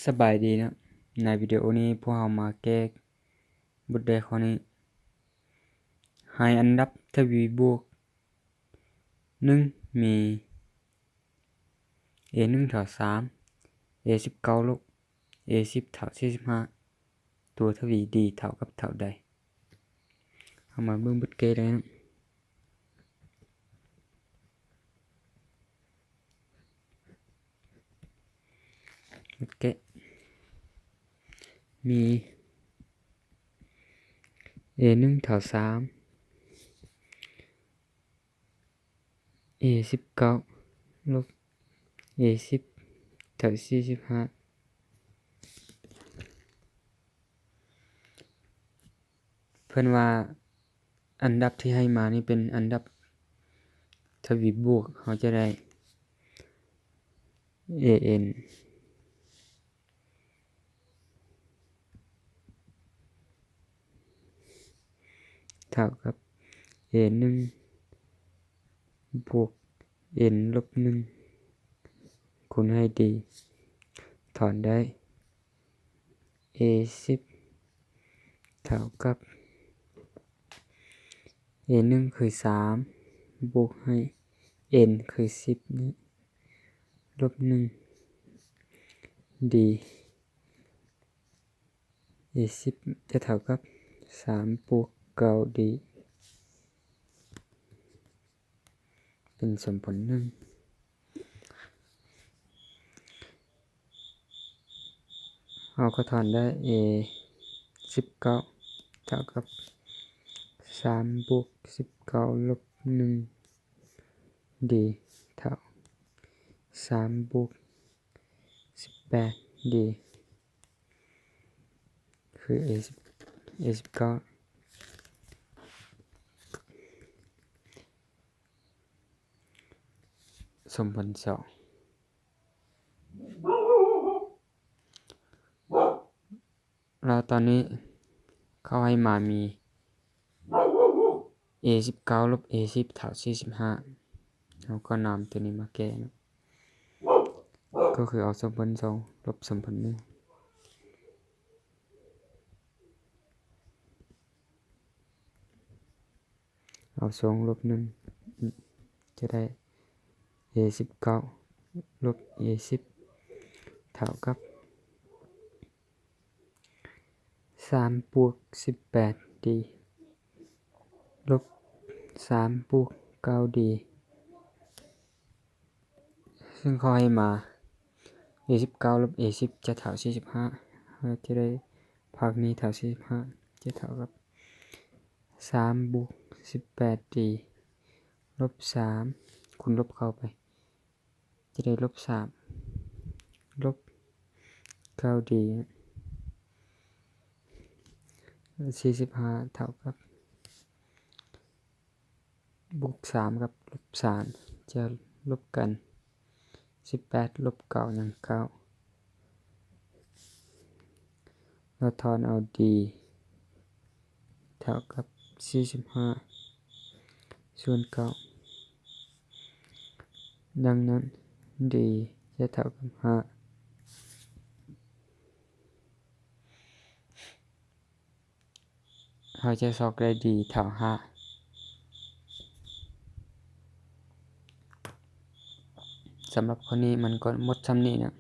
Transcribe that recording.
ສະບາຍດີເນາະ, ໃນວິດີໂອນີ້ພວກເຮົາມາແກ້ບົດໄດ້ຂໍ້ນີ້. ໃຫ້ອັນດັບທະວີບວກໜຶ່ງມີ ເອໜຶ່ງເທົ່າສາມ, ເອສິບເກົ້າລົບເອສິບເທົ່າສີ່ສິບຫ້າ, ຕົວທະວີດີເທົ່າກັບເທົ່າໃດ? ເຮົາມາເບິ່ງບົດແກ້ໄດ້ນະ. ໂອເຄ ມີ ເອໜຶ່ງເທົ່າສາມ, ເອສິບເກົ້າລົບເອສິບເທົ່າສີ່ສິບຫ້າ. ເພິ່ນວ່າອັນດັບທີ່ໃຫ້ມານີ້ເປັນອັນດັບທະວີບວກ, ເຮົາຈະໄດ້ ເອເອັນ ເທົ່າກັບ ເອໜຶ່ງບວກເອັນລົບໜຶ່ງ ຄູນໃຫ້ດີ ຖອນໄດ້ ເອສິບເທົ່າກັບ ເອໜຶ່ງຄືສາມ ບວກໃຫ້ເອັນຄືສິບນີ້ ລົບໜຶ່ງ ດີ ເອສິບຈະເທົ່າກັບສາມບວກເກົ້າດີ ເປັນສົມຜົນໜຶ່ງ. ເຮົາກໍຖອນໄດ້ ເອສິບເກົ້າເທົ່າກັບສາມບວກສິບເກົ້າລົບໜຶ່ງດີ ເທົ່າສາມບວກສິບແປດດີ ຄື ເອສິບ ເອສິບເກົ້າ ສົມຜົນສອງ. ແລ້ວຕອນນີ້ເຂົາໃຫ້ມາມີ ເອສິບເກົ້າລົບເອສິບເທົ່າສີ່ສິບຫ້າ ເຮົາກໍນຳຕົວນີ້ມາແກ້ເນາະ, ກໍຄືເອົາສົມຜົນສອງລົບສົມຜົນໜຶ່ງ ເອົາສອງລົບໜຶ່ງ ຈະໄດ້ ເອສິບເກົ້າລົບເອສິບເທົ່າກັບ ສາມບວກສິບແປດດີ ລົບສາມບວກເກົ້າດີ ຊຶ່ງເຂົາໃຫ້ມາ ເອສິບເກົ້າລົບເອສິບຈະເທົ່າສີ່ສິບຫ້າ ເຮົາຈະໄດ້ພາກນີ້ເທົ່າສີ່ສິບຫ້າ ຈະເທົ່າກັບສາມບວກສິບແປດດີ ລົບສາມ ຄູນລົບເຂົ້າໄປ ຈະໄດ້ລົບສາມ ລົບເກົ້າດີ ສີ່ສິບຫ້າເທົ່າກັບ ບວກສາມກັບລົບສາມຈະລົບກັນ ສິບແປດລົບເກົ້າຍັງເກົ້າ ແລ້ວຖອນເອົາດີ ເທົ່າກັບສີ່ສິບຫ້າສ່ວນເກົ້າ ດັ່ງນັ້ນ ດີຈະເທົ່າກັບຫ້າ ເຮົາຈະຊອກໄດ້ດີເທົ່າຫ້າ. ສຳລັບຂໍ້ນີ້ມັນກໍໝົດສ່ຳນີ້ນະ.